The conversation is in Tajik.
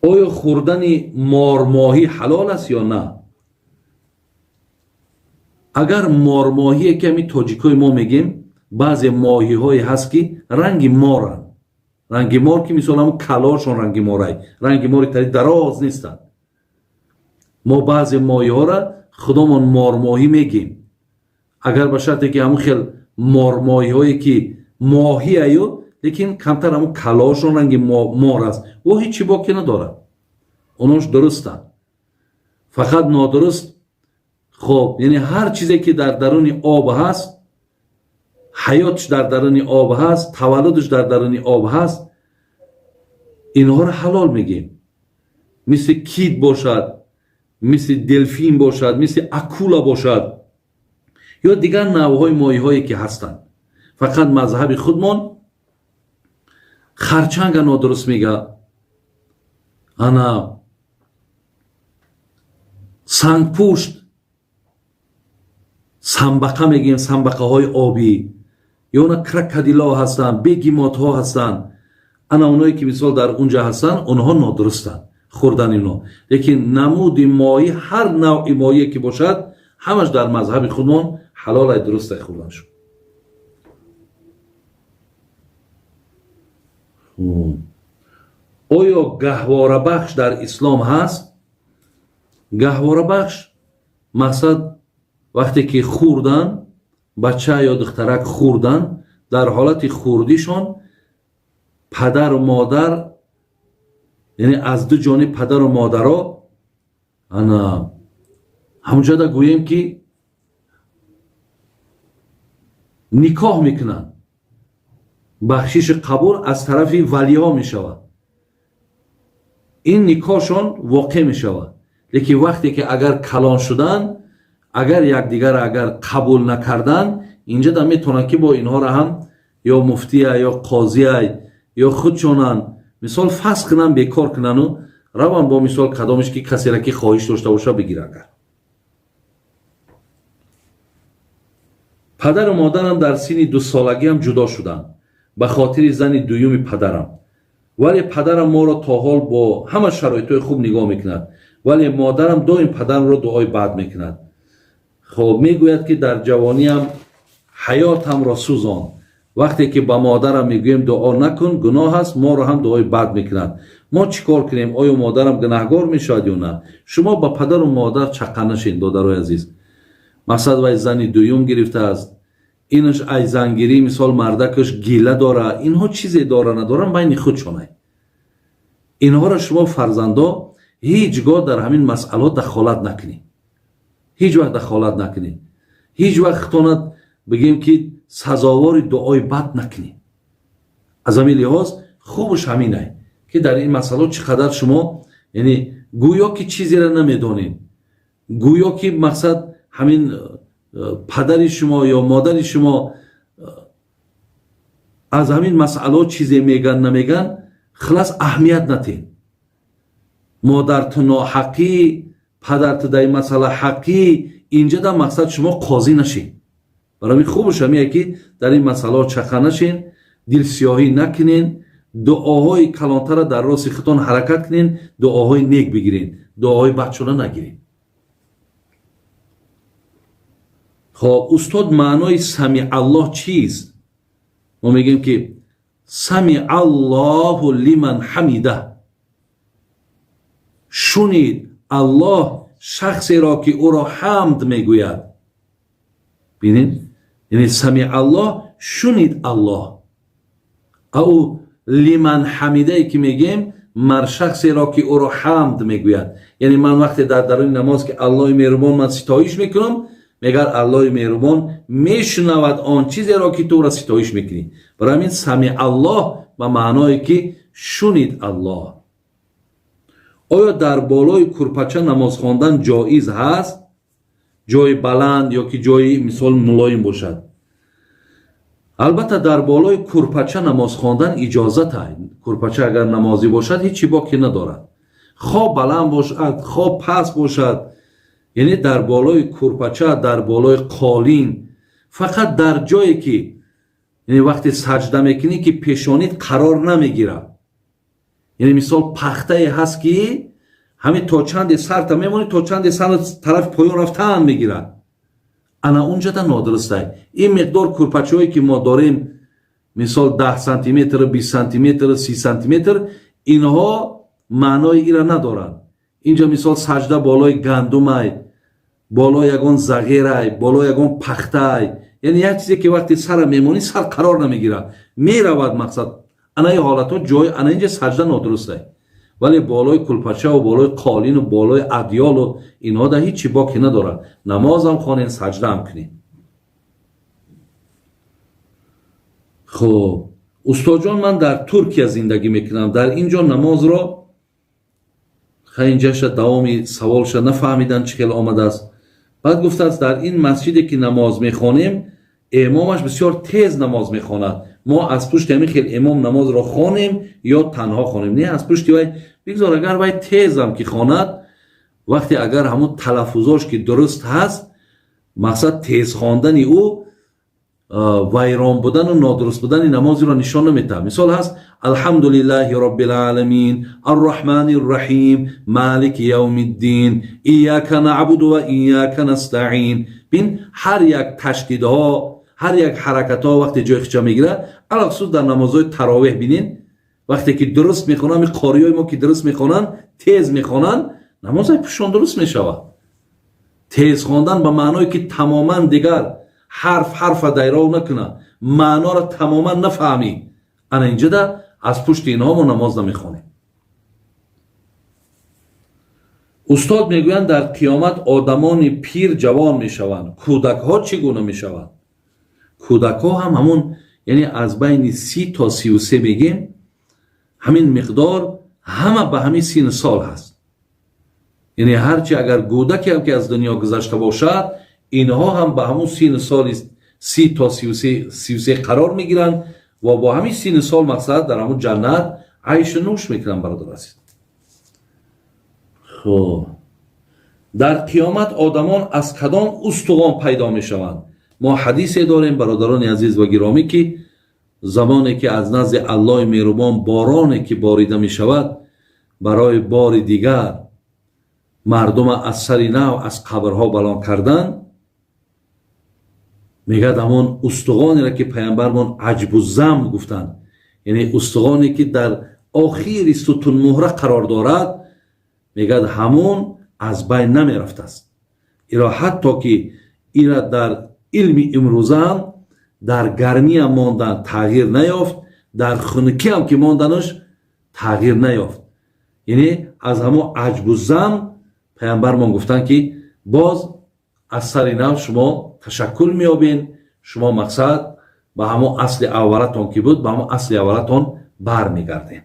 Оё хӯрдани мормоҳӣ ҳалол аст ё на? Агар мормоҳие ки ҳамин тоҷикои мо мегем, баъзе моҳиҳое ҳаст, ки ранги моранд, ранги мор, ки мисол ҳамун калошон ранги морай, ранги мори тари дароз нестанд. Мо баъзе моҳиҳоро худомон мормоҳӣ мегем. Агар ба шарте ки ҳамун хел мормоҳиҳое ки моҳӣ аю, лекин камтар ҳамун калошон ранги мор аст, ӯ ҳеҷ боке надорад, онош дурустанд. Фақат нодуруст, хоб, яъне ҳар чизе ки дар даруни об ҳаст, ҳаётш дар даруни об ҳаст, таваллудш дар даруни об ҳаст, инҳоро ҳалол мегем. Мисли кит бошад, мисли делфин бошад, мисли акула бошад ё дигар навъҳои моҳиҳое ки ҳастанд. Фақат мазҳаби худмон харчанга нодуруст мега, ана сангпушт, самбақа мегӯем, самбақаҳои обӣ, ё на крокодилҳо ҳастанд, бегемотҳо ҳастанд. Ана оное ки мисол дар унҷа ҳастанд, онҳо нодурустанд хӯрдани инҳо. Лекин намуди моҳӣ, ҳар навъи моҳие ки бошад, ҳамаш дар мазҳаби худмон ҳалолай, дурустай хӯрданшон. Оё гаҳворабахш дар ислом ҳаст? Гаҳворабахш мақсад вақте ки хӯрдан, бача ё духтарак хӯрдан, дар ҳолати хурдишон падару модар, яъне аз ду ҷониб падару модаро, ана ҳамунҷода гӯем ки никоҳ мекунанд, бахшиши қабул аз тарафи валиҳо мешавад, ин никоҳшон воқеъ мешавад. Лекин вақте ки агар калон шуданд, агар якдигарро агар қабул накарданд, инҷа да метавонанд ки бо инҳоро ҳам ё муфтия ё қозия ё худшонанд мисол фасх кунанд, бекор кунану раванд бо мисол кадомеш ки касеро ки хоҳиш дошта боша бигира. Агар падару модарам дар синни дусолагиам ҷудо шуданд ба хотири зани дуюми падарам, вале падарам моро то ҳол бо ҳама шароитҳои хуб нигоҳ мекунад, вале модарам доим падарамро дуои бад мекунад. Хоб, мегӯяд ки дар ҷавониам ҳаётамро сӯзон. Вақте ки ба модарам мегӯем дуо накун, гуноҳ аст, моро ҳам дуои бад мекунад. Мо чӣ кор кунем? Оё модарам гунаҳгор мешавад ё на? Шумо ба падару модар чақа нашед, додарои азиз. Мақсад вай зани дуюм гирифтааст, инаш ай зангирӣ мисол мардакаш гила дора, инҳо чизе дора надоранд, байни худшонай. Инҳоро шумо фарзандо ҳеҷ гоҳ дар ҳамин масъалаҳо дахолат накунед, ҳеҷ вақт дахолат накунед, ҳеҷ вақт хитонат бигем ки сазовори дуои бад накунед. Аз ҳамин лиҳоз хубш ҳаминай ки дар ин масъало чӣ қадар шумо, яъне гӯё ки чизеро намедонед, гӯё ки мақсад ҳамин падари шумо ё модари шумо аз ҳамин масъалаҳо чизе меган намеган, хилас аҳамият натед. Модар ту ноҳақӣ, падар ту дар ин масъала ҳақӣ, инҷа дар мақсад шумо қозӣ нашед. Барои ҳамин хубш ҳамие ки дар ин масъалаҳо чақа нашен, дилсиёҳӣ накунен, дуоҳои калонтара дар рости худтон ҳаракат кунен, дуоҳои нек бигирен, дуоҳои бадшуда нагирен. Хоб, устод, маънои самиаллоҳ чист? Мо мегӯем ки самиаллоҳу лиман ҳамида, шунид аллоҳ шахсеро ки ӯро ҳамд мегӯяд. Бинед, яъне самиаллоҳ, шунид аллоҳ, а ӯ лиман ҳамидае ки мегӯем, мар шахсеро ки ӯро ҳамд мегӯяд. Яъне ман вақте дар даруни намоз ки аллоҳи меҳрубон ман ситоиш мекунам, мегар аллоҳи меҳрубон мешунавад он чизеро ки ту ӯро ситоиш мекунӣ. Барои ҳамин самиаллоҳ ба маъное ки шунид аллоҳ. Оё дар болои курпача намоз хондан ҷоиз ҳаст? Ҷои баланд ё ки ҷои мисол мулоим бошад? Албатта дар болои курпача намоз хондан иҷозат аст. Курпача агар намозӣ бошад, ҳеҷ чӣ боке надорад, хоб баланд бошад, хоб паст бошад, яъне дар болои курпача, дар болои қолин, фақат дар ҷое ки яъне вақте саҷда мекунӣ ки пешонит қарор намегирад. Яъне мисол пахтае ҳаст, ки ҳамин то чанде сарта мемонӣ, то чанде сар тарафи поён рафтан мегирад. Ана унҷада нодурустай. Ин миқдор курпачаҳое, ки мо дорем, мисол 10 сантиметр, 20 сантиметр, 30 сантиметр, инҳо маънои ира надоранд. Инҷа мисол саҷда болои гандумай, болои ягон зағирай, болои ягон пахтай, яъне як чизе, ки вақте сара мемонӣ, сар қарор намегирад, меравад. Мақсад, ана ин ҳолатҳо ҷой, ана инҷа саҷда нодурустай. Вале болои кулпачаву болои қолину болои адёлу инҳо да ҳеҷ чӣ боке надорад. Намозам хонен, саҷдаам кунед. Хуб, устодҷон, ман дар Туркия зиндагӣ мекунам. Дар ин ҷо намозро инҷаша давоми саволша нафаҳмидан, чӣ хел омадааст. Баъд гуфтааст, дар ин масҷиде, ки намоз мехонем, имомаш бисёр тез намоз мехонад. Мо аз пушти ҳамин хел имом намозро хонем ё танҳо хонем? Не, аз пушти вай бигзор, агар вай тезам ки хонад, вақте агар ҳамун талаффузош ки дуруст ҳаст, мақсад, тез хондани ӯ вайрон будану нодуруст будани намозиро нишон наметаҳад. Мисол ҳаст: الحمد لله رب العالمين الرحمن الرحيم مالك يوم الدين إياك نعبد وإياك نستعين. Бин, ҳар як ташдидҳо, ҳар як ҳаракатҳо вақте ҷои хича мегирад. Алахусус дар намозҳои таровеҳ бинин, вақте ки дуруст мехонанд, қориёи мо ки дуруст мехонанд, тез мехонанд, намозҳои пушон дуруст мешавад. Тез хондан ба маъное ки тамоман дигар ҳарф ҳарфа дайров накунад, маъноро тамоман нафаҳмӣ, ана инҷада аз пушти инҳо мо намоз намехонем. Устод, мегӯянд, дар қиёмат одамони пир ҷавон мешаванд, кӯдакҳо чӣ гуна мешаванд? Кӯдакҳо ҳам ҳамун, яъне аз байни 30 то 33 мегем, ҳамин миқдор ҳама ба ҳамин сину сол ҳаст. Яъне ҳарчи агар кӯдаке ҳам ки аз дунё гузашта бошад, инҳо ҳам ба ҳамун сину соли 30 то 33 қарор мегиранд ва бо ҳамин сину сол, мақсад, дар ҳамун ҷаннат айшу нӯш мекунанд. Бародар азиз, хуб, дар қиёмат одамон аз кадом устуғон пайдо мешаванд? Мо ҳадисе дорем, бародарони азиз ва гиромӣ, ки замоне ки аз назди Аллоҳи меҳрубон бороне ки борида мешавад, барои бори дигар мардума аз сари нав аз қабрҳо балон кардан, мегӯяд, ҳамон устуғонеро, ки паямбармон аҷбузам гуфтанд, яъне устуғоне, ки дар охири сутунмуҳра қарор дорад, мегӯяд, ҳамон аз байн намерафтааст. Иро ҳатто ки ира дар илми имрӯзаам дар гармиам мондан тағйир наёфт, дар хунукиам ки монданаш тағйир наёфт. Яъне аз ҳамон аҷбузам паямбармон гуфтанд, ки боз аз сари нав шумо ташаккул меёбен, шумо, мақсад, ба ҳамон асли аввалатон ки буд, ба ҳамон асли аввалатон бармегардед.